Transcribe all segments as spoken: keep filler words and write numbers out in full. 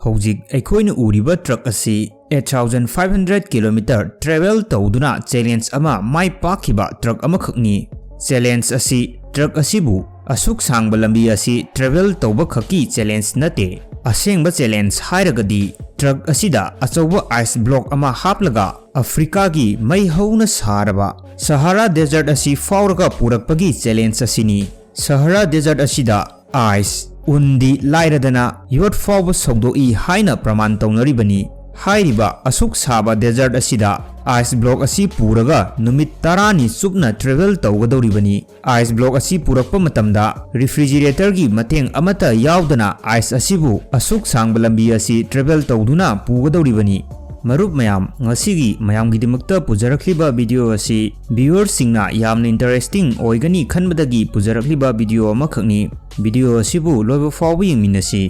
ꯍꯧꯖꯤꯛ ꯑꯩꯈꯣꯏꯅ ꯎꯔꯤꯕ ꯇ꯭ꯔꯛ ꯑꯁꯤ eight thousand five hundred kilometer travel ꯇꯧꯗꯨꯅ ꯆꯦꯂꯦꯟꯖ ꯑꯃ ꯃꯥꯏ ꯄꯥꯛꯈꯤꯕ ꯇ꯭ꯔꯛ ꯑꯃꯈꯛꯅꯤ꯫ ꯆꯦꯂꯦꯟꯖ ꯑꯁꯤ ꯇ꯭ꯔꯛ ꯑꯁꯤꯕꯨ ꯑꯁꯨꯛ ꯁꯥꯡꯕ ꯂꯝꯕꯤ ꯑꯁꯤ ꯇ꯭ꯔꯦꯚꯦꯜ ꯇꯧꯕ ꯈꯛꯀꯤ ꯆꯦꯂꯦꯟꯖ ꯅꯠꯇꯦ꯫ ꯑꯁꯦꯡꯕ ꯆꯦꯂꯦꯟꯖ ꯍꯥꯏꯔꯒꯗꯤ ꯇ꯭ꯔꯛ ꯑꯁꯤꯗ ꯑꯆꯧꯕ ꯑꯥꯏꯁ ꯕ꯭ꯂꯣꯛ ꯑꯃ ꯍꯥꯞꯂꯒ ꯑꯐ꯭ꯔꯤꯀꯥꯒꯤ ꯃꯩ ꯍꯧꯅ ꯁꯥꯔꯕ ꯁꯍꯥꯔꯥ ꯗꯦꯖꯔꯠ ꯑꯁꯤ ꯐꯥꯎꯔꯒ ꯄꯨꯔꯛꯄꯒꯤ ꯆꯦꯂꯦꯟꯖ ꯑꯁꯤꯅꯤ꯫ ꯁꯍꯥꯔꯥ ꯗꯦꯖꯔꯠ ꯑꯁꯤꯗ ꯑꯥꯏꯁ, ꯎꯟꯗꯤ ꯂꯥꯏꯔꯗꯅ ꯌꯣꯠ ꯐꯥꯎꯕ ꯁꯧꯗꯣꯛꯏ ꯍꯥꯏꯅ ꯄ꯭ꯔꯃꯥꯟ ꯇꯧꯅꯔꯤꯕꯅꯤ꯫ ꯍꯥꯏꯔꯤꯕ ꯑꯁꯨꯛ ꯁꯥꯕ ꯗꯦꯖꯔꯠ ꯑꯁꯤꯗ ꯑꯥꯏꯁ ꯕ꯭ꯂꯣꯛ ꯑꯁꯤ ꯄꯨꯔꯒ ꯅꯨꯃꯤꯠ ꯇꯔꯥꯅꯤ ꯆꯨꯞꯅ ꯇ꯭ꯔꯦꯚꯦꯜ ꯇꯧꯒꯗꯧꯔꯤꯕꯅꯤ꯫ ꯑꯥꯏꯁ ꯕ꯭ꯂꯣꯛ ꯑꯁꯤ ꯄꯨꯔꯛꯄ ꯃꯇꯝꯗ ꯔꯤꯐ꯭ꯔꯤꯖꯤꯔꯦꯇꯔꯒꯤ ꯃꯇꯦꯡ ꯑꯃꯠꯇ ꯌꯥꯎꯗꯅ ꯑꯥꯏꯁ ꯑꯁꯤꯕꯨ ꯑꯁꯨꯛ ꯁꯥꯡꯕ ꯂꯝꯕꯤ ꯑꯁꯤ ꯇ꯭ꯔꯦꯚꯦꯜ ꯇꯧꯗꯨꯅ ꯄꯨꯒꯗꯧꯔꯤꯕꯅꯤ꯫ ꯃꯔꯨꯞ ꯃꯌꯥꯝ, ꯉꯁꯤꯒꯤ ꯃꯌꯥꯝꯒꯤꯗꯃꯛꯇ ꯄꯨꯖꯔꯛꯂꯤꯕ ꯚꯤꯗꯤꯑꯣ ꯑꯁꯤ ꯚꯤꯌꯨꯋꯔꯁꯤꯡꯅ ꯌꯥꯝꯅ ꯏꯟꯇꯔꯦꯁꯇꯤꯡ ꯑꯣꯏꯒꯅꯤ ꯈꯟꯕꯗꯒꯤ ꯄꯨꯖꯔꯛꯂꯤꯕ ꯚꯤꯗꯤꯑꯣ ꯑꯃꯈꯛꯅꯤ꯫ ꯚꯤꯗꯤꯑꯣ ꯑꯁꯤꯕꯨ ꯂꯣꯏꯕ ꯐꯥꯎꯕ ꯌꯦꯡꯃꯤꯟꯅꯁꯤ꯫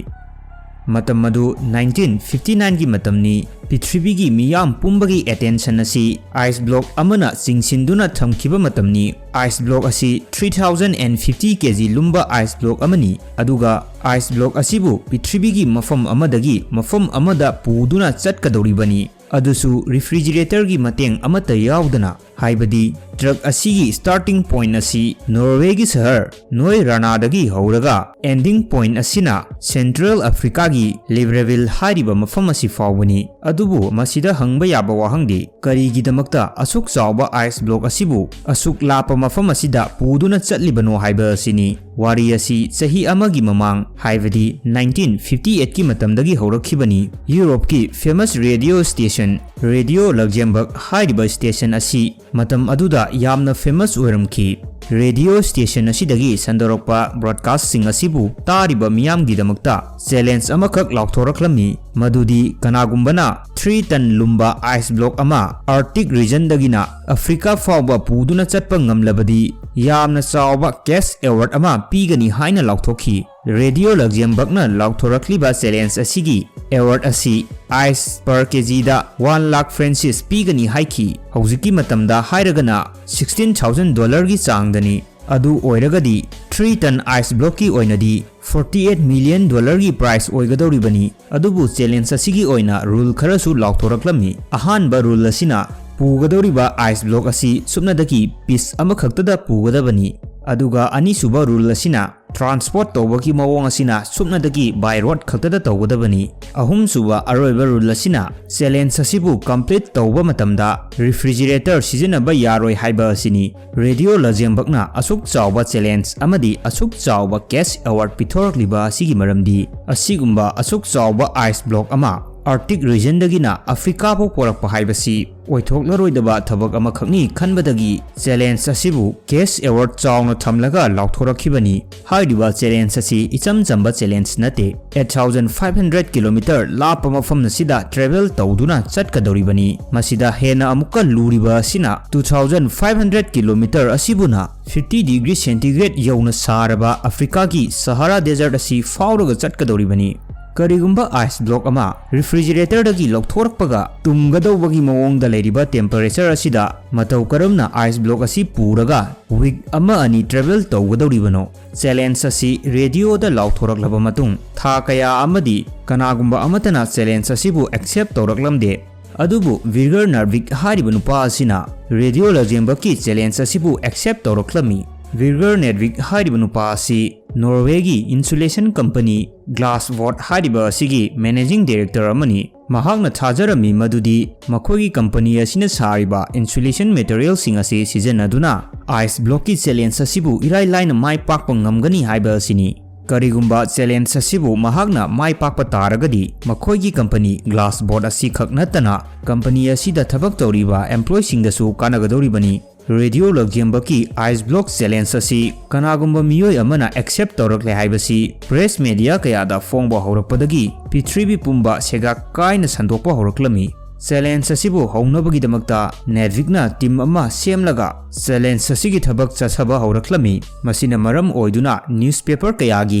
ꯃꯇꯝ ꯑꯗꯨ nineteen fifty nineꯒꯤ ꯃꯇꯝꯅꯤ꯫ ꯄ꯭ꯔꯤꯊꯤꯕꯤꯒꯤ ꯃꯤꯌꯥꯝ ꯄꯨꯝꯕꯒꯤ ꯑꯦꯇꯦꯟꯁꯟ ꯑꯁꯤ ꯑꯥꯏꯁ ꯕ꯭ꯂꯣꯛ ꯑꯃꯅ ꯆꯤꯡꯁꯤꯟꯗꯨꯅ ꯊꯝꯈꯤꯕ ꯃꯇꯝꯅꯤ꯫ ꯑꯥꯏꯁ ꯕ꯭ꯂꯣꯛ ꯑꯁꯤ three thousand and fifty kg ꯂꯨꯝꯕ ꯑꯥꯏꯁ ꯕ꯭ꯂꯣꯛ ꯑꯃꯅꯤ, ꯑꯗꯨꯒ ꯑꯥꯏꯁ ꯕ꯭ꯂꯣꯛ ꯑꯁꯤꯕꯨ ꯄ꯭ꯔꯤꯊꯤꯕꯤꯒꯤ ꯃꯐꯝ ꯑꯃꯗꯒꯤ ꯃꯐꯝ ꯑꯃꯗ ꯄꯨꯗꯨꯅ ꯆꯠꯀꯗꯧꯔꯤꯕꯅꯤ, ꯑꯗꯨꯁꯨ ꯔꯤꯐ꯭ꯔꯤꯖꯤꯔꯦꯇꯔꯒꯤ ꯃꯇꯦꯡ ꯑꯃꯠꯇ ꯌꯥꯎꯗꯅ꯫ ꯍꯥꯏꯕꯗꯤ ꯇ꯭ꯔꯛ ꯑꯁꯤꯒꯤ ꯁ꯭ꯇꯥꯔꯇꯤꯡ ꯄꯣꯏꯟꯠ ꯑꯁꯤ ꯅꯣꯔꯋꯦꯒꯤ ꯁꯍꯔ ꯅꯣꯏ ꯔꯥꯅꯥꯗꯒꯤ ꯍꯧꯔꯒ ꯑꯦꯟꯗꯤꯡ ꯄꯣꯏꯟꯠ ꯑꯁꯤꯅ ꯁꯦꯟꯇ꯭ꯔꯦꯜ ꯑꯐ꯭ꯔꯤꯀꯥꯒꯤ ꯂꯤꯕ꯭ꯔꯦꯚꯤꯜ ꯍꯥꯏꯔꯤꯕ ꯃꯐꯝ ꯑꯁꯤ ꯐꯥꯎꯕꯅꯤ꯫ ꯑꯗꯨꯕꯨ ꯃꯁꯤꯗ ꯍꯪꯕ ꯌꯥꯕ ꯋꯥꯍꯪꯗꯤ, ꯀꯔꯤꯒꯤꯗꯃꯛꯇ ꯑꯁꯨꯛ ꯆꯥꯎꯕ ꯑꯥꯏꯁ ꯕ꯭ꯂꯣꯛ ꯑꯁꯤꯕꯨ ꯑꯁꯨꯛ ꯂꯥꯞꯄ ꯃꯐꯝ ꯑꯁꯤꯗ ꯄꯨꯗꯨꯅ ꯆꯠꯂꯤꯕꯅꯣ ꯍꯥꯏꯕ ꯑꯁꯤꯅꯤ꯫ ꯋꯥꯔꯤ ꯑꯁꯤ ꯆꯍꯤ ꯑꯃꯒꯤ ꯃꯃꯥꯡ, ꯍꯥꯏꯕꯗꯤ nineteen fifty eightꯀꯤ ꯃꯇꯝꯗꯒꯤ ꯍꯧꯔꯛꯈꯤꯕꯅꯤ꯫ ꯌꯨꯔꯣꯞꯀꯤ ꯐꯦꯃꯁ ꯔꯦꯗꯤꯑꯣ ꯁ꯭ꯇꯦꯁꯟ ꯔꯦꯗꯤꯑꯣ ꯂꯛꯖꯦꯝꯕꯔꯒ ꯍꯥꯏꯔꯤꯕ ꯁ꯭ꯇꯦꯁꯟ ꯑꯁꯤ ꯃꯇꯝ ꯑꯗꯨꯗ ꯌꯥꯝꯅ ꯐꯦꯃꯁ ꯑꯣꯏꯔꯝꯈꯤ꯫ ꯔꯦꯗꯤꯑꯣ ꯁ꯭ꯇꯦꯁꯟ ꯑꯁꯤꯗꯒꯤ ꯁꯟꯗꯣꯔꯛꯄ ꯕ꯭ꯔꯣꯗꯀꯥꯁ꯭ꯠꯁꯤꯡ ꯑꯁꯤꯕꯨ ꯇꯥꯔꯤꯕ ꯃꯤꯌꯥꯝꯒꯤꯗꯃꯛꯇ ꯆꯦꯂꯦꯟꯖ ꯑꯃꯈꯛ ꯂꯥꯎꯊꯣꯔꯛꯂꯝꯃꯤ, ꯃꯗꯨꯗꯤ ꯀꯅꯥꯒꯨꯝꯕꯅ three ton ꯂꯨꯝꯕ ꯑꯥꯏꯁ ꯕ꯭ꯂꯣꯛ ꯑꯃ ꯑꯥꯔꯛꯇꯤꯛ ꯔꯤꯖꯟꯗꯒꯤꯅ ꯑꯐ꯭ꯔꯤꯀꯥ ꯐꯥꯎꯕ ꯄꯨꯗꯨꯅ ꯆꯠꯄ ꯉꯝꯂꯕꯗꯤ ꯌꯥꯝꯅ ꯆꯥꯎꯕ ꯀꯦꯁ ꯑꯦꯋꯥꯔꯗ ꯑꯃ ꯄꯤꯒꯅꯤ ꯍꯥꯏꯅ ꯂꯥꯎꯊꯣꯛꯈꯤ꯫ ꯔꯦꯗꯤꯑꯣ ꯂꯛꯖꯦꯝꯕꯔꯒꯅ ꯂꯥꯎꯊꯣꯔꯛꯂꯤꯕ ꯆꯦꯂꯦꯟꯖ ꯑꯁꯤꯒꯤ ꯑꯦꯋꯥꯔꯗ ꯑꯁꯤ ice per kgꯗ one lakh francs ꯄꯤꯒꯅꯤ ꯍꯥꯏꯈꯤ꯫ ꯍꯧꯖꯤꯛꯀꯤ ꯃꯇꯝꯗ ꯍꯥꯏꯔꯒꯅ sixteen thousand dollarꯒꯤ ꯆꯥꯡꯗꯅꯤ꯫ ꯑꯗꯨ ꯑꯣꯏꯔꯒꯗꯤ three ton ice blockꯀꯤ ꯑꯣꯏꯅꯗꯤ forty eight million dollarꯒꯤ prize ꯑꯣꯏꯒꯗꯧꯔꯤꯕꯅꯤ꯫ ꯑꯗꯨꯕꯨ challenge ꯑꯁꯤꯒꯤ ꯑꯣꯏꯅ rule ꯈꯔꯁꯨ ꯂꯥꯎꯊꯣꯔꯛꯂꯝꯃꯤ꯫ ꯑꯍꯥꯟꯕ rule ꯑꯁꯤꯅ ꯄꯨꯒꯗꯧꯔꯤꯕ ice block ꯑꯁꯤ ꯁꯨꯞꯅꯗꯒꯤ piece ꯑꯃꯈꯛꯇꯗ ꯄꯨꯒꯗꯕꯅꯤ꯫ ꯑꯗꯨꯒ ꯑꯅꯤꯁꯨꯕ rule ꯑꯁꯤꯅ transport ꯇꯧꯕꯒꯤ ꯃꯑꯣꯡ ꯑꯁꯤꯅ ꯁꯨꯞꯅꯗꯒꯤ by road ꯈꯛꯇꯗ ꯇꯧꯒꯗꯕꯅꯤ꯫ ꯑꯍꯨꯝꯁꯨꯕ ꯑꯔꯣꯏꯕ rule ꯑꯁꯤꯅ challenge ꯑꯁꯤꯕꯨ complete ꯇꯧꯕ ꯃꯇꯝꯗ refrigerator ꯁꯤꯖꯤꯟꯅꯕ ꯌꯥꯔꯣꯏ ꯍꯥꯏꯕ ꯑꯁꯤꯅꯤ꯫ Radio Luxembourgꯅ ꯑꯁꯨꯛ ꯆꯥꯎꯕ challenge ꯑꯃꯗꯤ ꯑꯁꯨꯛ ꯆꯥꯎꯕ cash award ꯄꯤꯊꯣꯔꯛꯂꯤꯕ ꯑꯁꯤꯒꯤ ꯃꯔꯝꯗꯤ, ꯑꯁꯤꯒꯨꯝꯕ ꯑꯁꯨꯛ ꯆꯥꯎꯕ ice block ꯑꯃ Arctic regionꯗꯒꯤꯅ Africa ꯐꯥꯎ ꯄꯣꯔꯛꯄ ꯍꯥꯏꯕꯁꯤ ꯑꯣꯏꯊꯣꯛꯂꯔꯣꯏꯗꯕ ꯊꯕꯛ ꯑꯃꯈꯛꯅꯤ ꯈꯟꯕꯗꯒꯤ challenge ꯑꯁꯤꯕꯨ cash award ꯆꯥꯎꯅ ꯊꯝꯂꯒ ꯂꯥꯎꯊꯣꯔꯛꯈꯤꯕꯅꯤ꯫ ꯍꯥꯏꯔꯤꯕ challenge ꯑꯁꯤ ꯏꯆꯝ ꯆꯝꯕ challenge ꯅꯠꯇꯦ꯫ Eight thousand five hundred kilometer ꯂꯥꯞꯄ ꯃꯐꯝ ꯑꯁꯤꯗ travel ꯇꯧꯗꯨꯅ ꯆꯠꯀꯗꯧꯔꯤꯕꯅꯤ꯫ ꯃꯁꯤꯗ ꯍꯦꯟꯅ ꯑꯃꯨꯛꯀ ꯂꯨꯔꯤꯕ ꯑꯁꯤꯅ two thousand five hundred kilometer ꯑꯁꯤꯕꯨꯅ fifty degree centigrade ꯌꯧꯅ ꯁꯥꯔꯕ Africaꯒꯤ Sahara Desert ꯑꯁꯤ ꯐꯥꯎꯔꯒ ꯆꯠꯀꯗꯧꯔꯤꯕꯅꯤ꯫ ꯀꯔꯤꯒꯨꯝꯕ ice block ꯑꯃ refrigeratorꯗꯒꯤ ꯂꯧꯊꯣꯔꯛꯄꯒ ꯇꯨꯝꯒꯗꯧꯕꯒꯤ ꯃꯑꯣꯡꯗ ꯂꯩꯔꯤꯕ temperature ꯑꯁꯤꯗ ꯃꯇꯧ ꯀꯔꯝꯅ ice block ꯑꯁꯤ ꯄꯨꯔꯒ week ꯑꯃ ꯑꯅꯤ travel ꯇꯧꯒꯗꯧꯔꯤꯕꯅꯣ? Challenge ꯑꯁꯤ radioꯗ ꯂꯥꯎꯊꯣꯔꯛꯂꯕ ꯃꯇꯨꯡ ꯊꯥ ꯀꯌꯥ ꯑꯃꯗꯤ ꯀꯅꯥꯒꯨꯝꯕ ꯑꯃꯠꯇꯅ challenge ꯑꯁꯤꯕꯨ accept ꯇꯧꯔꯛꯂꯝꯗꯦ꯫ ꯑꯗꯨꯕꯨ Birger Narvik ꯍꯥꯏꯔꯤꯕ ꯅꯨꯄꯥ ꯑꯁꯤꯅ Radio Luxembourgꯀꯤ challenge ꯑꯁꯤꯕꯨ accept ꯇꯧꯔꯛꯂꯝꯃꯤ꯫ Birger Narvik ꯍꯥꯏꯔꯤꯕ ꯅꯨꯄꯥ ꯑꯁꯤ Norwayꯒꯤ insulation company Glassvolt ꯍꯥꯏꯔꯤꯕ ꯑꯁꯤꯒꯤ managing director ꯑꯃꯅꯤ꯫ ꯃꯍꯥꯛꯅ ꯊꯥꯖꯔꯝꯃꯤ ꯃꯗꯨꯗꯤ ꯃꯈꯣꯏꯒꯤ company ꯑꯁꯤꯅ ꯁꯥꯔꯤꯕ insulation materialꯁꯤꯡ ꯑꯁꯤ ꯁꯤꯖꯤꯟꯅꯗꯨꯅ ice blockꯀꯤ challenge ꯑꯁꯤꯕꯨ ꯏꯔꯥꯏ ꯂꯥꯏꯅ ꯃꯥꯏ ꯄꯥꯛꯄ ꯉꯝꯒꯅꯤ ꯍꯥꯏꯕ ꯑꯁꯤꯅꯤ꯫ ꯀꯔꯤꯒꯨꯝꯕ challenge ꯑꯁꯤꯕꯨ ꯃꯍꯥꯛꯅ ꯃꯥꯏ ꯄꯥꯛꯄ ꯇꯥꯔꯒꯗꯤ, ꯃꯈꯣꯏꯒꯤ company Glassvolt ꯑꯁꯤꯈꯛ ꯅꯠꯇꯅ company ꯑꯁꯤꯗ ꯊꯕꯛ ꯇꯧꯔꯤꯕ employeeꯁꯤꯡꯗꯁꯨ ꯀꯥꯟꯅꯒꯗꯧꯔꯤꯕꯅꯤ꯫ Radio Luxembourgꯀꯤ ice block challenge ꯑꯁꯤ ꯀꯅꯥꯒꯨꯝꯕ ꯃꯤꯑꯣꯏ ꯑꯃꯅ accept ꯇꯧꯔꯛꯂꯦ ꯍꯥꯏꯕꯁꯤ press media ꯀꯌꯥꯗ ꯐꯣꯡꯕ ꯍꯧꯔꯛꯄꯗꯒꯤ ꯄ꯭ꯔꯤꯊꯤꯕꯤ ꯄꯨꯝꯕ ꯁꯦꯒꯥꯛ ꯀꯥꯏꯅ ꯁꯟꯗꯣꯛꯄ ꯍꯧꯔꯛꯂꯝꯃꯤ꯫ Challenge ꯑꯁꯤꯕꯨ ꯍꯧꯅꯕꯒꯤꯗꯃꯛꯇ Narvikꯅ team ꯑꯃ ꯁꯦꯝꯂꯒ challenge ꯑꯁꯤꯒꯤ ꯊꯕꯛ ꯆꯠꯊꯕ ꯍꯧꯔꯛꯂꯝꯃꯤ꯫ ꯃꯁꯤꯅ ꯃꯔꯝ ꯑꯣꯏꯗꯨꯅ newspaper ꯀꯌꯥꯒꯤ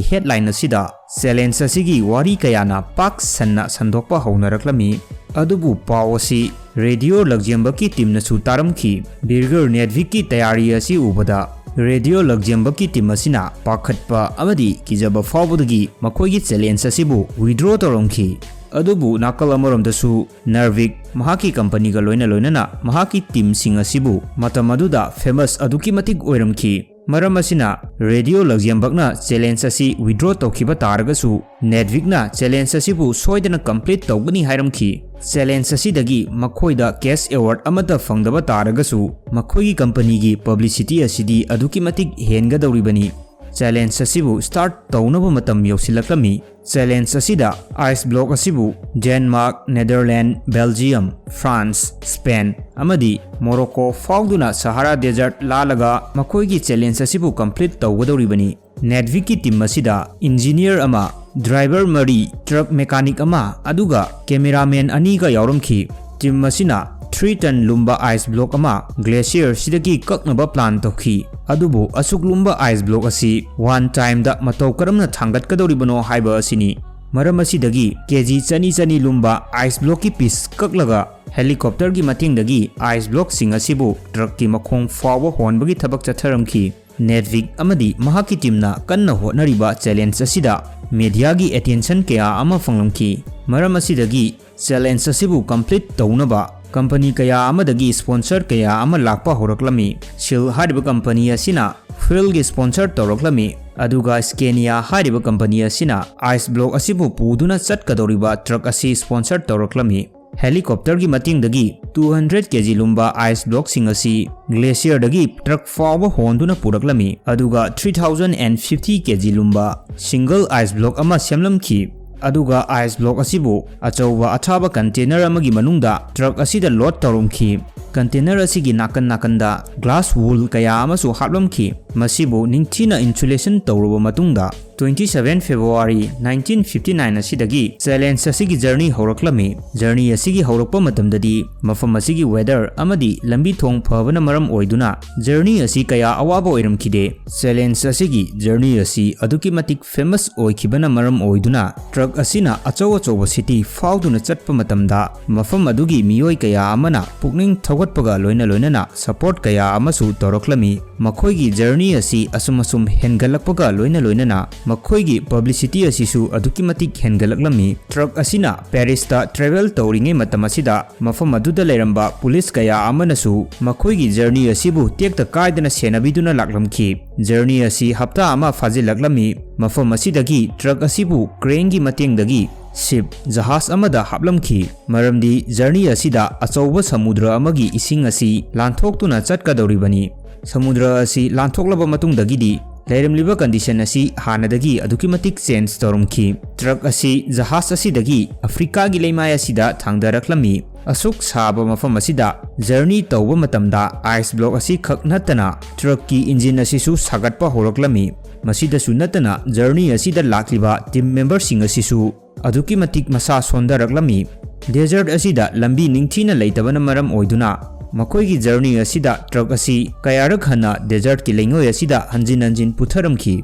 headline ꯑꯁꯤꯗ challenge ꯑꯁꯤꯒꯤ ꯋꯥꯔꯤ ꯀꯌꯥꯅ ꯄꯥꯛ ꯁꯟꯅ ꯁꯟꯗꯣꯛꯄ ꯍꯧꯅꯔꯛꯂꯝꯃꯤ꯫ ꯑꯗꯨꯕꯨ ꯄꯥꯎ ꯑꯁꯤ Radio Luxembourgꯀꯤ teamꯅꯁꯨ ꯇꯥꯔꯝꯈꯤ꯫ Birger Narvikꯀꯤ ꯇꯌꯥꯔꯤ ꯑꯁꯤ ꯎꯕꯗ ꯔꯦꯗꯤꯑꯣ ꯂꯛꯖꯦꯝꯕꯔꯒꯀꯤ ꯇꯤꯝ ꯑꯁꯤꯅ ꯄꯥꯈꯠꯄ ꯑꯃꯗꯤ ꯀꯤꯖꯕ ꯐꯥꯎꯕꯗꯒꯤ ꯃꯈꯣꯏꯒꯤ ꯆꯦꯂꯦꯟꯖ ꯑꯁꯤꯕꯨ ꯋꯤꯗ꯭ꯔꯣ ꯇꯧꯔꯝꯈꯤ꯫ ꯑꯗꯨꯕꯨ ꯅꯥꯀꯜ ꯑꯃꯔꯣꯝꯗꯁꯨ ꯅꯔꯚꯤꯛ ꯃꯍꯥꯛꯀꯤ ꯀꯝꯄꯅꯤꯒ ꯂꯣꯏꯅ ꯂꯣꯏꯅꯅ ꯃꯍꯥꯛꯀꯤ ꯇꯤꯝꯁꯤꯡ ꯑꯁꯤꯕꯨ ꯃꯇꯝ ꯑꯗꯨꯗ ꯐꯦꯃꯁ ꯑꯗꯨꯛꯀꯤ ꯃꯇꯤꯛ ꯑꯣꯏꯔꯝꯈꯤ꯫ ꯃꯔꯝ ꯑꯁꯤꯅ ꯔꯦꯗꯤꯑꯣ ꯂꯛꯖꯦꯝꯕꯔꯒꯅ ꯆꯦꯂꯦꯟꯖ ꯑꯁꯤ ꯋꯤꯗ꯭ꯔꯣ ꯇꯧꯈꯤꯕ ꯇꯥꯔꯒꯁꯨ ꯅꯦꯠꯚꯤꯛꯅ ꯆꯦꯂꯦꯟꯖ ꯑꯁꯤꯕꯨ ꯁꯣꯏꯗꯅ ꯀꯝꯄ꯭ꯂꯤꯠ ꯇꯧꯒꯅꯤ ꯍꯥꯏꯔꯝꯈꯤ꯫ ꯆꯦꯂꯦꯟꯖ ꯑꯁꯤꯗꯒꯤ ꯃꯈꯣꯏꯗ ꯀꯦꯁ ꯑꯦꯋꯥꯔꯗ ꯑꯃꯠꯇ ꯐꯪꯗꯕ ꯇꯥꯔꯒꯁꯨ ꯃꯈꯣꯏꯒꯤ ꯀꯝꯄꯅꯤꯒꯤ ꯄꯕ꯭ꯂꯤꯁꯤꯇꯤ ꯑꯁꯤꯗꯤ ꯑꯗꯨꯛꯀꯤ ꯃꯇꯤꯛ ꯍꯦꯟꯒꯗꯧꯔꯤꯕꯅꯤ꯫ ꯆꯦꯂꯦꯟꯖ ꯑꯁꯤꯕꯨ ꯁ꯭ꯇꯥꯔꯠ ꯇꯧꯅꯕ ꯃꯇꯝ ꯌꯧꯁꯤꯜꯂꯛꯂꯝꯃꯤ꯫ ꯆꯦꯂꯦꯟꯖ ꯑꯁꯤꯗ ꯑꯥꯏꯁ ꯕ꯭ꯂꯣꯛ ꯑꯁꯤꯕꯨ Denmark, Netherland, Belgium, France, Spain ꯑꯃꯗꯤ ꯃꯣꯔꯣꯀꯣ ꯐꯥꯎꯗꯨꯅ ꯁꯍꯥꯔꯥ ꯗꯦꯖꯔꯠ ꯂꯥꯜꯂꯒ ꯃꯈꯣꯏꯒꯤ ꯆꯦꯂꯦꯟꯖ ꯑꯁꯤꯕꯨ ꯀꯝꯄ꯭ꯂꯤꯠ ꯇꯧꯒꯗꯧꯔꯤꯕꯅꯤ꯫ ꯅꯦꯠꯚꯤꯛꯀꯤ ꯇꯤꯝ ꯑꯁꯤꯗ ꯏꯟꯖꯤꯅꯤꯌꯔ ꯑꯃ, ꯗ꯭ꯔꯥꯏꯚꯔ ꯃꯔꯤ, ꯇ꯭ꯔꯛ ꯃꯦꯀꯥꯅꯤꯛ ꯑꯃ, ꯑꯗꯨꯒ ꯀꯦꯃꯦꯔꯥꯃꯦꯟ ꯑꯅꯤꯒ ꯌꯥꯎꯔꯝꯈꯤ꯫ ꯇꯤꯝ ꯑꯁꯤꯅ ꯊ꯭ꯔꯤ ꯇꯟ ꯂꯨꯝꯕ ꯑꯥꯏꯁ ꯕ꯭ꯂꯣꯛ ꯑꯃ ꯒ꯭ꯂꯦꯁꯤꯌꯔꯁꯤꯗꯒꯤ ꯀꯛꯅꯕ ꯄ꯭ꯂꯥꯟ ꯇꯧꯈꯤ꯫ ꯑꯗꯨꯕꯨ ꯑꯁꯨꯛ ꯂꯨꯝꯕ ꯑꯥꯏꯁ ꯕ꯭ꯂꯣꯛ ꯑꯁꯤ ꯋꯥꯟ ꯇꯥꯏꯝꯗ ꯃꯇꯧ ꯀꯔꯝꯅ ꯊꯥꯡꯒꯠꯀꯗꯧꯔꯤꯕꯅꯣ ꯍꯥꯏꯕ ꯑꯁꯤꯅꯤ꯫ ꯃꯔꯝ ꯑꯁꯤꯗꯒꯤ ꯀꯦꯖꯤ ꯆꯅꯤ ꯆꯅꯤ ꯂꯨꯝꯕ ꯑꯥꯏꯁ ꯕ꯭ꯂꯣꯛꯀꯤ ꯄꯤꯁ ꯀꯛꯂꯒ ꯍꯦꯂꯤꯀꯣꯞꯇꯔꯒꯤ ꯃꯇꯦꯡꯗꯒꯤ ꯑꯥꯏꯁ ꯕ꯭ꯂꯣꯛꯁꯤꯡ ꯑꯁꯤꯕꯨ ꯇ꯭ꯔꯛꯀꯤ ꯃꯈꯣꯡ ꯐꯥꯎꯕ ꯍꯣꯟꯕꯒꯤ ꯊꯕꯛ ꯆꯠꯊꯔꯝꯈꯤ꯫ ꯅꯦꯠꯚꯤꯛ ꯑꯃꯗꯤ ꯃꯍꯥꯛꯀꯤ ꯇꯤꯝꯅ ꯀꯟꯅ ꯍꯣꯠꯅꯔꯤꯕ ꯆꯦꯂꯦꯟꯖ ꯑꯁꯤꯗ ꯃꯦꯗꯤꯌꯥꯒꯤ ꯑꯦꯇꯦꯟꯁꯟ ꯀꯌꯥ ꯑꯃ ꯐꯪꯂꯝꯈꯤ꯫ ꯃꯔꯝ ꯑꯁꯤꯗꯒꯤ ꯆꯦꯂꯦꯟꯖ ꯑꯁꯤꯕꯨ ꯀꯝꯄ꯭ꯂꯤꯠ ꯇꯧꯅꯕ ꯀꯝꯄꯅꯤ ꯀꯌꯥ ꯑꯃꯗꯒꯤ ꯁ꯭ꯄꯣꯟꯁꯔ ꯀꯌꯥ ꯑꯃ ꯂꯥꯛꯄ ꯍꯧꯔꯛꯂꯝꯃꯤ꯫ ꯁꯤꯜ ꯍꯥꯏꯔꯤꯕ ꯀꯝꯄꯅꯤ ꯑꯁꯤꯅ ꯐ꯭ꯌꯨꯜꯒꯤ ꯁ꯭ꯄꯣꯟꯁꯔ ꯇꯧꯔꯛꯂꯝꯃꯤ, ꯑꯗꯨꯒ ꯁ꯭ꯀꯦꯅꯤꯌꯥ ꯍꯥꯏꯔꯤꯕ ꯀꯝꯄꯅꯤ ꯑꯁꯤꯅ ꯑꯥꯏꯁ ꯕ꯭ꯂꯣꯛ ꯑꯁꯤꯕꯨ ꯄꯨꯗꯨꯅ ꯆꯠꯀꯗꯧꯔꯤꯕ ꯇ꯭ꯔꯛ ꯑꯁꯤ ꯁ꯭ꯄꯣꯟꯁꯔ ꯇꯧꯔꯛꯂꯝꯃꯤ꯫ ꯍꯦꯂꯤꯀꯣꯞꯇꯔꯒꯤ ꯃꯇꯦꯡꯗꯒꯤ ꯇꯨ ꯍꯟꯗ꯭ꯔꯦꯠ ꯀꯦꯖꯤ ꯂꯨꯝꯕ ꯑꯥꯏꯁ ꯕ꯭ꯂꯣꯛꯁꯤꯡ ꯑꯁꯤ ꯒ꯭ꯂꯦꯁꯤꯌꯔꯗꯒꯤ ꯇ꯭ꯔꯛ ꯐꯥꯎꯕ ꯍꯣꯟꯗꯨꯅ ꯄꯨꯔꯛꯂꯝꯃꯤ, ꯑꯗꯨꯒ ꯊ꯭ꯔꯤ ꯊꯥꯎꯖꯟ ꯑꯦꯟ ꯐꯤꯐꯇꯤ ꯀꯦꯖꯤ ꯂꯨꯝꯕ ꯁꯤꯡꯒꯜ ꯑꯥꯏꯁ ꯕ꯭ꯂꯣꯛ ꯑꯃ ꯁꯦꯝꯂꯝꯈꯤ꯫ ꯑꯗꯨꯒ ꯑꯥꯏꯁ ꯕ꯭ꯂꯣꯛ ꯑꯁꯤꯕꯨ ꯑꯆꯧꯕ ꯑꯊꯥꯕ ꯀꯟꯇꯦꯅꯔ ꯑꯃꯒꯤ ꯃꯅꯨꯡꯗ ꯇ꯭ꯔꯛ ꯑꯁꯤꯗ ꯂꯣꯗ ꯇꯧꯔꯝꯈꯤ꯫ ꯀꯟꯇꯦꯅꯔ ꯑꯁꯤꯒꯤ ꯅꯥꯀꯟ ꯅꯥꯀꯟꯗ ꯒ꯭ꯂꯥꯁ ꯋꯨꯜ ꯀꯌꯥ ꯑꯃꯁꯨ ꯍꯥꯞꯂꯝꯈꯤ꯫ ꯃꯁꯤꯕꯨ ꯅꯤꯡꯊꯤꯅ ꯏꯟꯁꯨꯂꯦꯁꯟ ꯇꯧꯔꯕ ꯃꯇꯨꯡꯗ, twenty seven February nineteen fifty nine ꯑꯁꯤꯗꯒꯤ ꯆꯦꯂꯦꯟꯖ ꯑꯁꯤꯒꯤ ꯖꯔꯅꯤ ꯍꯧꯔꯛꯂꯝꯃꯤ꯫ ꯖꯔꯅꯤ ꯑꯁꯤꯒꯤ ꯍꯧꯔꯛꯄ ꯃꯇꯝꯗꯗꯤ ꯃꯐꯝ ꯑꯁꯤꯒꯤ ꯋꯦꯗꯔ ꯑꯃꯗꯤ ꯂꯝꯕꯤ ꯊꯣꯡ ꯐꯕꯅ ꯃꯔꯝ ꯑꯣꯏꯗꯨꯅ ꯖꯔꯅꯤ ꯑꯁꯤ ꯀꯌꯥ ꯑꯋꯥꯕ ꯑꯣꯏꯔꯝꯈꯤꯗꯦ꯫ ꯆꯦꯂꯦꯟꯖ ꯑꯁꯤꯒꯤ ꯖꯔꯅꯤ ꯑꯁꯤ ꯑꯗꯨꯛꯀꯤ ꯃꯇꯤꯛ ꯐꯦꯃꯁ ꯑꯣꯏꯈꯤꯕꯅ ꯃꯔꯝ ꯑꯣꯏꯗꯨꯅ ꯇ꯭ꯔꯛ ꯑꯁꯤꯅ ꯑꯆꯧ ꯑꯆꯧꯕ ꯁꯤꯇꯤ ꯐꯥꯎꯗꯨꯅ ꯆꯠꯄ ꯃꯇꯝꯗ ꯃꯐꯝ ꯑꯗꯨꯒꯤ ꯃꯤꯑꯣꯏ ꯀꯌꯥ ꯑꯃꯅ ꯄꯨꯛꯅꯤꯡ ꯊꯧꯒꯠꯄꯒ ꯂꯣꯏꯅ ꯂꯣꯏꯅꯅ ꯁꯄꯣꯔꯠ ꯀꯌꯥ ꯑꯃꯁꯨ ꯇꯧꯔꯛꯂꯝꯃꯤ꯫ ꯃꯈꯣꯏꯒꯤ ꯖꯔꯅꯤ ꯑꯁꯤ ꯑꯁꯨꯝ ꯑꯁꯨꯝ ꯍꯦꯟꯒꯠꯂꯛꯄꯒ ꯂꯣꯏꯅ ꯂꯣꯏꯅꯅ ꯃꯈꯣꯏꯒꯤ ꯄꯕ꯭ꯂꯤꯁꯤꯇꯤ ꯑꯁꯤꯁꯨ ꯑꯗꯨꯛꯀꯤ ꯃꯇꯤꯛ ꯍꯦꯟꯒꯠꯂꯛꯂꯝꯃꯤ꯫ ꯇ꯭ꯔꯛ ꯑꯁꯤꯅ ꯄꯦꯔꯤꯁꯇ ꯇ꯭ꯔꯦꯚꯦꯜ ꯇꯧꯔꯤꯉꯩ ꯃꯇꯝ ꯑꯁꯤꯗ ꯃꯐꯝ ꯑꯗꯨꯗ ꯂꯩꯔꯝꯕ ꯄꯨꯂꯤꯁ ꯀꯌꯥ ꯑꯃꯅꯁꯨ ꯃꯈꯣꯏꯒꯤ ꯖꯔꯅꯤ ꯑꯁꯤꯕꯨ ꯇꯦꯛꯇ ꯀꯥꯏꯗꯅ ꯁꯦꯟꯅꯕꯤꯗꯨꯅ ꯂꯥꯛꯂꯝꯈꯤ꯫ ꯖꯔꯅꯤ ꯑꯁꯤ ꯍꯞꯇꯥ ꯑꯃ ꯐꯥꯖꯤꯜꯂꯛꯂꯝꯃꯤ꯫ ꯃꯐꯝ ꯑꯁꯤꯗꯒꯤ ꯇ꯭ꯔꯛ ꯑꯁꯤꯕꯨ ꯀ꯭ꯔꯦꯟꯒꯤ ꯃꯇꯦꯡꯗꯒꯤ ꯁꯤꯞ, ꯖꯍꯥꯖ ꯑꯃꯗ ꯍꯥꯞꯂꯝꯈꯤ, ꯃꯔꯝꯗꯤ ꯖꯔꯅꯤ ꯑꯁꯤꯗ ꯑꯆꯧꯕ ꯁꯃꯨꯗ꯭ꯔ ꯑꯃꯒꯤ ꯏꯁꯤꯡ ꯑꯁꯤ ꯂꯥꯟꯊꯣꯛꯇꯨꯅ ꯆꯠꯀꯗꯧꯔꯤꯕꯅꯤ꯫ ꯁꯃꯨꯗ꯭ꯔ ꯑꯁꯤ ꯂꯥꯟꯊꯣꯛꯂꯕ ꯃꯇꯨꯡꯗꯒꯤꯗꯤ ꯂꯩꯔꯝꯂꯤꯕ ꯀꯟꯗꯤꯁꯟ ꯑꯁꯤ ꯍꯥꯟꯅꯗꯒꯤ ꯑꯗꯨꯛꯀꯤ ꯃꯇꯤꯛ ꯆꯦꯟꯖ ꯇꯧꯔꯝꯈꯤ꯫ ꯇ꯭ꯔꯛ ꯑꯁꯤ ꯖꯍꯥꯖ ꯑꯁꯤꯗꯒꯤ ꯑꯐ꯭ꯔꯤꯀꯥꯒꯤ ꯂꯩꯃꯥꯏ ꯑꯁꯤꯗ ꯊꯥꯡꯗꯔꯛꯂꯝꯃꯤ꯫ ꯑꯁꯨꯛ ꯁꯥꯕ ꯃꯐꯝ ꯑꯁꯤꯗ ꯖꯔꯅꯤ ꯇꯧꯕ ꯃꯇꯝꯗ ꯑꯥꯏꯁ ꯕ꯭ꯂꯣꯛ ꯑꯁꯤ ꯈꯛ ꯅꯠꯇꯅ ꯇ꯭ꯔꯛꯀꯤ ꯏꯟꯖꯤꯟ ꯑꯁꯤꯁꯨ ꯁꯥꯒꯠꯄ ꯍꯧꯔꯛꯂꯝꯃꯤ꯫ ꯃꯁꯤꯗꯁꯨ ꯅꯠꯇꯅ ꯖꯔꯅꯤ ꯑꯁꯤꯗ ꯂꯥꯛꯂꯤꯕ ꯇꯤꯝ ꯃꯦꯝꯕꯔꯁꯤꯡ ꯑꯁꯤꯁꯨ ꯑꯗꯨꯛꯀꯤ ꯃꯇꯤꯛ ꯃꯁꯥ ꯁꯣꯟꯊꯔꯛꯂꯝꯃꯤ꯫ ꯗꯦꯖꯔꯠ ꯑꯁꯤꯗ ꯂꯝꯕꯤ ꯅꯤꯡꯊꯤꯅ ꯂꯩꯇꯕꯅ ꯃꯔꯝ ꯑꯣꯏꯗꯨꯅ ꯃꯈꯣꯏꯒꯤ ꯖꯔꯅꯤ ꯑꯁꯤꯗ ꯇ꯭ꯔꯛ ꯑꯁꯤ ꯀꯌꯥꯔꯛ ꯍꯟꯅ ꯗꯦꯖꯔꯠꯀꯤ ꯂꯩꯉꯣꯏ ꯑꯁꯤꯗ ꯍꯟꯖꯤꯟ ꯍꯟꯖꯤꯟ ꯄꯨꯊꯔꯝꯈꯤ꯫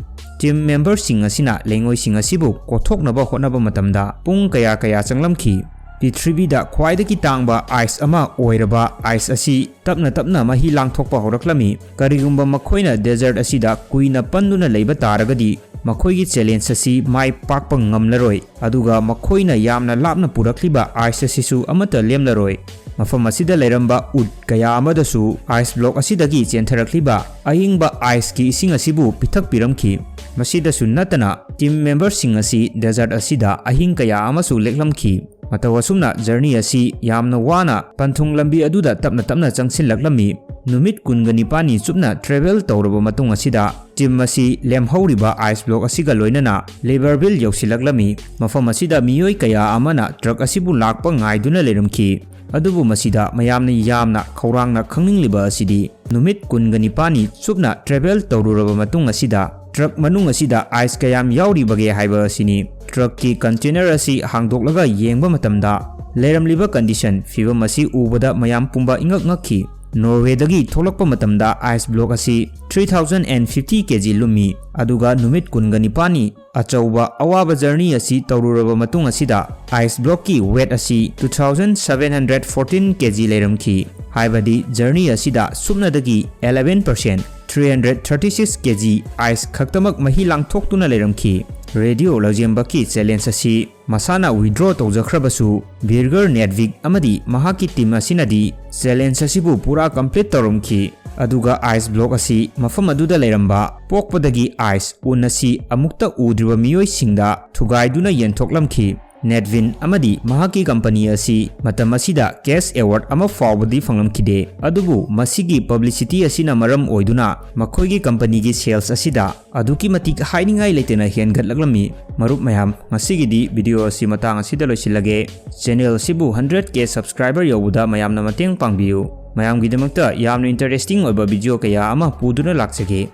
ꯇꯤꯝ ꯃꯦꯝꯕꯔꯁꯤꯡ ꯑꯁꯤꯅ ꯂꯩꯉꯣꯏꯁꯤꯡ ꯑꯁꯤꯕꯨ ꯀꯣꯊꯣꯛꯅꯕ ꯍꯣꯠꯅꯕ ꯃꯇꯝꯗ ꯄꯨꯡ ꯀꯌꯥ ꯀꯌꯥ ꯆꯪꯂꯝꯈꯤ꯫ ꯄ꯭ꯔꯤꯊꯤꯕꯤꯗ ꯈ꯭ꯋꯥꯏꯗꯒꯤ ꯇꯥꯡꯕ ꯑꯥꯏꯁ ꯑꯃ ꯑꯣꯏꯔꯕ ꯑꯥꯏꯁ ꯑꯁꯤ ꯇꯞꯅ ꯇꯞꯅ ꯃꯍꯤ ꯂꯥꯡꯊꯣꯛꯄ ꯍꯧꯔꯛꯂꯝꯃꯤ꯫ ꯀꯔꯤꯒꯨꯝꯕ ꯃꯈꯣꯏꯅ ꯗꯦꯖꯔꯠ ꯑꯁꯤꯗ ꯀꯨꯏꯅ ꯄꯟꯗꯨꯅ ꯂꯩꯕ ꯇꯥꯔꯒꯗꯤ ꯃꯈꯣꯏꯒꯤ ꯆꯦꯂꯦꯟꯖ ꯑꯁꯤ ꯃꯥꯏ ꯄꯥꯛꯄ ꯉꯝꯂꯔꯣꯏ, ꯑꯗꯨꯒ ꯃꯈꯣꯏꯅ ꯌꯥꯝꯅ ꯂꯥꯞꯅ ꯄꯨꯔꯛꯂꯤꯕ ꯑꯥꯏꯁ ꯑꯁꯤꯁꯨ ꯑꯃꯠꯇ ꯂꯦꯝꯂꯔꯣꯏ꯫ ꯃꯐꯝ ꯑꯁꯤꯗ ꯂꯩꯔꯝꯕ ꯎꯠ ꯀꯌꯥ ꯑꯃꯗꯁꯨ ꯑꯥꯏꯁ ꯕ꯭ꯂꯣꯛ ꯑꯁꯤꯗꯒꯤ ꯆꯦꯟꯊꯔꯛꯂꯤꯕ ꯑꯏꯪꯕ ꯑꯥꯏꯁꯀꯤ ꯏꯁꯤꯡ ꯑꯁꯤꯕꯨ ꯄꯤꯊꯛꯄꯤꯔꯝꯈꯤ꯫ ꯃꯁꯤꯗꯁꯨ ꯅꯠꯇꯅ ꯇꯤꯝ ꯃꯦꯝꯕꯔꯁꯤꯡ ꯑꯁꯤ ꯗꯦꯖꯔꯠ ꯑꯁꯤꯗ ꯑꯍꯤꯡ ꯀꯌꯥ ꯑꯃꯁꯨ ꯂꯦꯛꯂꯝꯈꯤ꯫ ꯃꯇꯧ ꯑꯁꯨꯝꯅ ꯖꯔꯅꯤ ꯑꯁꯤ ꯌꯥꯝꯅ ꯋꯥꯅ ꯄꯟꯊꯨꯡ ꯂꯝꯕꯤ ꯑꯗꯨꯗ ꯇꯞꯅ ꯇꯞꯅ ꯆꯪꯁꯤꯜꯂꯛꯂꯝꯃꯤ꯫ ꯅꯨꯃꯤꯠ ꯀꯨꯟꯒ ꯅꯤꯄꯥꯜꯅꯤ ꯆꯨꯞꯅ ꯇ꯭ꯔꯦꯚꯦꯜ ꯇꯧꯔꯕ ꯃꯇꯨꯡ ꯑꯁꯤꯗ ꯇꯤꯝ ꯑꯁꯤ ꯂꯦꯝꯍꯧꯔꯤꯕ ꯑꯥꯏꯁ ꯕ꯭ꯂꯣꯛ ꯑꯁꯤꯒ ꯂꯣꯏꯅꯅ ꯂꯤꯕꯔꯚꯤꯜ ꯌꯧꯁꯤꯜꯂꯛꯂꯝꯃꯤ꯫ ꯃꯐꯝ ꯑꯁꯤꯗ ꯃꯤꯑꯣꯏ ꯀꯌꯥ ꯑꯃꯅ ꯇ꯭ꯔꯛ ꯑꯁꯤꯕꯨ ꯂꯥꯛꯄ ꯉꯥꯏꯗꯨꯅ ꯂꯩꯔꯝꯈꯤ꯫ ꯑꯗꯨꯕꯨ ꯃꯁꯤꯗ ꯃꯌꯥꯝꯅ ꯌꯥꯝꯅ ꯈꯧꯔꯥꯡꯅ ꯈꯪꯅꯤꯡꯂꯤꯕ ꯑꯁꯤꯗꯤ ꯅꯨꯃꯤꯠ ꯀꯨꯟꯒ ꯅꯤꯄꯥꯜꯅꯤ ꯆꯨꯞꯅ ꯇ꯭ꯔꯦꯚꯦꯜ ꯇꯧꯔꯨꯔꯕ ꯃꯇꯨꯡ ꯑꯁꯤꯗ ꯇ꯭ꯔꯛ ꯃꯅꯨꯡ ꯑꯁꯤꯗ ꯑꯥꯏꯁ ꯀꯌꯥꯝ ꯌꯥꯎꯔꯤꯕꯒꯦ ꯍꯥꯏꯕ ꯑꯁꯤꯅꯤ꯫ ꯇ꯭ꯔꯛꯀꯤ ꯀꯟꯇꯦꯅꯔ ꯑꯁꯤ ꯍꯥꯡꯗꯣꯛꯂꯒ ꯌꯦꯡꯕ ꯃꯇꯝꯗ ꯂꯩꯔꯝꯂꯤꯕ ꯀꯟꯗꯤꯁꯟ ꯐꯤꯕꯝ ꯑꯁꯤ ꯎꯕꯗ ꯃꯌꯥꯝ ꯄꯨꯝꯕ ꯏꯉꯛ ꯉꯛꯈꯤ꯫ ꯅꯣꯔꯋꯦꯗꯒꯤ ꯊꯣꯛꯂꯛꯄ ꯃꯇꯝꯗ ꯑꯥꯏꯁ ꯕ꯭ꯂꯣꯛ ꯑꯁꯤ three thousand and fifty kg ꯂꯨꯝꯃꯤ, ꯑꯗꯨꯒ ꯅꯨꯃꯤꯠ ꯀꯨꯟꯒ ꯅꯤꯄꯥꯜꯅꯤ ꯑꯆꯧꯕ ꯑꯋꯥꯕ ꯖꯔꯅꯤ ꯑꯁꯤ ꯇꯧꯔꯨꯔꯕ ꯃꯇꯨꯡ ꯑꯁꯤꯗ ꯑꯥꯏꯁ ꯕ꯭ꯂꯣꯛꯀꯤ ꯋꯦꯠ ꯑꯁꯤ two thousand seven hundred fourteen kg ꯂꯩꯔꯝꯈꯤ꯫ ꯍꯥꯏꯕꯗꯤ ꯖꯔꯅꯤ ꯑꯁꯤꯗ ꯁꯨꯞꯅꯗꯒꯤ eleven percent three hundred thirty six K G ice ꯈꯛꯇꯃꯛ ꯃꯍꯤ ꯂꯥꯡꯊꯣꯛꯇꯨꯅ ꯂꯩꯔꯝꯈꯤ꯫ ꯔꯦꯗꯤꯑꯣ ꯂꯧꯖꯦꯝꯕꯛꯀꯤ ꯆꯦꯂꯦꯟꯖ ꯑꯁꯤ ꯃꯁꯥꯅ ꯋꯤꯗ꯭ꯔꯣ ꯇꯧꯖꯈ꯭ꯔꯕꯁꯨ, ꯕꯤꯔꯒꯔ ꯅꯦꯠꯚꯤꯛ ꯑꯃꯗꯤ ꯃꯍꯥꯛꯀꯤ ꯇꯤꯝ ꯑꯁꯤꯅꯗꯤ ꯆꯦꯂꯦꯟꯖ ꯑꯁꯤꯕꯨ ꯄꯨꯔꯥ ꯀꯝꯄ꯭ꯂꯤꯠ ꯇꯧꯔꯝꯈꯤ꯫ ꯑꯗꯨꯒ ꯑꯥꯏꯁ ꯕ꯭ꯂꯣꯛ ꯑꯁꯤ ꯃꯐꯝ ꯑꯗꯨꯗ ꯂꯩꯔꯝꯕ ꯄꯣꯛꯄꯗꯒꯤ ꯑꯥꯏꯁ ꯎꯟ ꯑꯁꯤ ꯑꯃꯨꯛꯇ ꯎꯗ꯭ꯔꯤꯕ ꯃꯤꯑꯣꯏꯁꯤꯡꯗ ꯊꯨꯒꯥꯏꯗꯨꯅ ꯌꯦꯟꯊꯣꯛꯂꯝꯈꯤ꯫ ꯅꯦꯠꯚꯤꯟ ꯑꯃꯗꯤ ꯃꯍꯥꯛꯀꯤ ꯀꯝꯄꯅꯤ ꯑꯁꯤ ꯃꯇꯝ ꯑꯁꯤꯗ ꯀꯦꯁ ꯑꯦꯋꯥꯔꯗ ꯑꯃ ꯐꯥꯎꯕꯗꯤ ꯐꯪꯂꯝꯈꯤꯗꯦ, ꯑꯗꯨꯕꯨ ꯃꯁꯤꯒꯤ ꯄꯕ꯭ꯂꯤꯁꯤꯇꯤ ꯑꯁꯤꯅ ꯃꯔꯝ ꯑꯣꯏꯗꯨꯅ ꯃꯈꯣꯏꯒꯤ ꯀꯝꯄꯅꯤꯒꯤ ꯁꯦꯜꯁ ꯑꯁꯤꯗ ꯑꯗꯨꯛꯀꯤ ꯃꯇꯤꯛ ꯍꯥꯏꯅꯤꯡꯉꯥꯏ ꯂꯩꯇꯅ ꯍꯦꯟꯒꯠꯂꯛꯂꯝꯃꯤ꯫ ꯃꯔꯨꯞ ꯃꯌꯥꯝ, ꯉꯁꯤꯒꯤꯗꯤ ꯚꯤꯗꯤꯑꯣ ꯑꯁꯤ ꯃꯇꯥꯡ ꯑꯁꯤꯗ ꯂꯣꯏꯁꯤꯜꯂꯒꯦ꯫ ꯆꯦꯅꯦꯜ ꯑꯁꯤꯕꯨ hundred K subscriber ꯌꯧꯕꯗ ꯃꯌꯥꯝꯅ ꯃꯇꯦꯡ ꯄꯥꯡꯕꯤꯌꯨ꯫ ꯃꯌꯥꯝꯒꯤꯗꯃꯛꯇ ꯌꯥꯝꯅ ꯏꯟꯇꯔꯦꯁꯇꯤꯡ ꯑꯣꯏꯕ ꯚꯤꯗꯤꯑꯣ ꯀꯌꯥ ꯑꯃ ꯄꯨꯗꯨꯅ ꯂꯥꯛꯆꯒꯦ꯫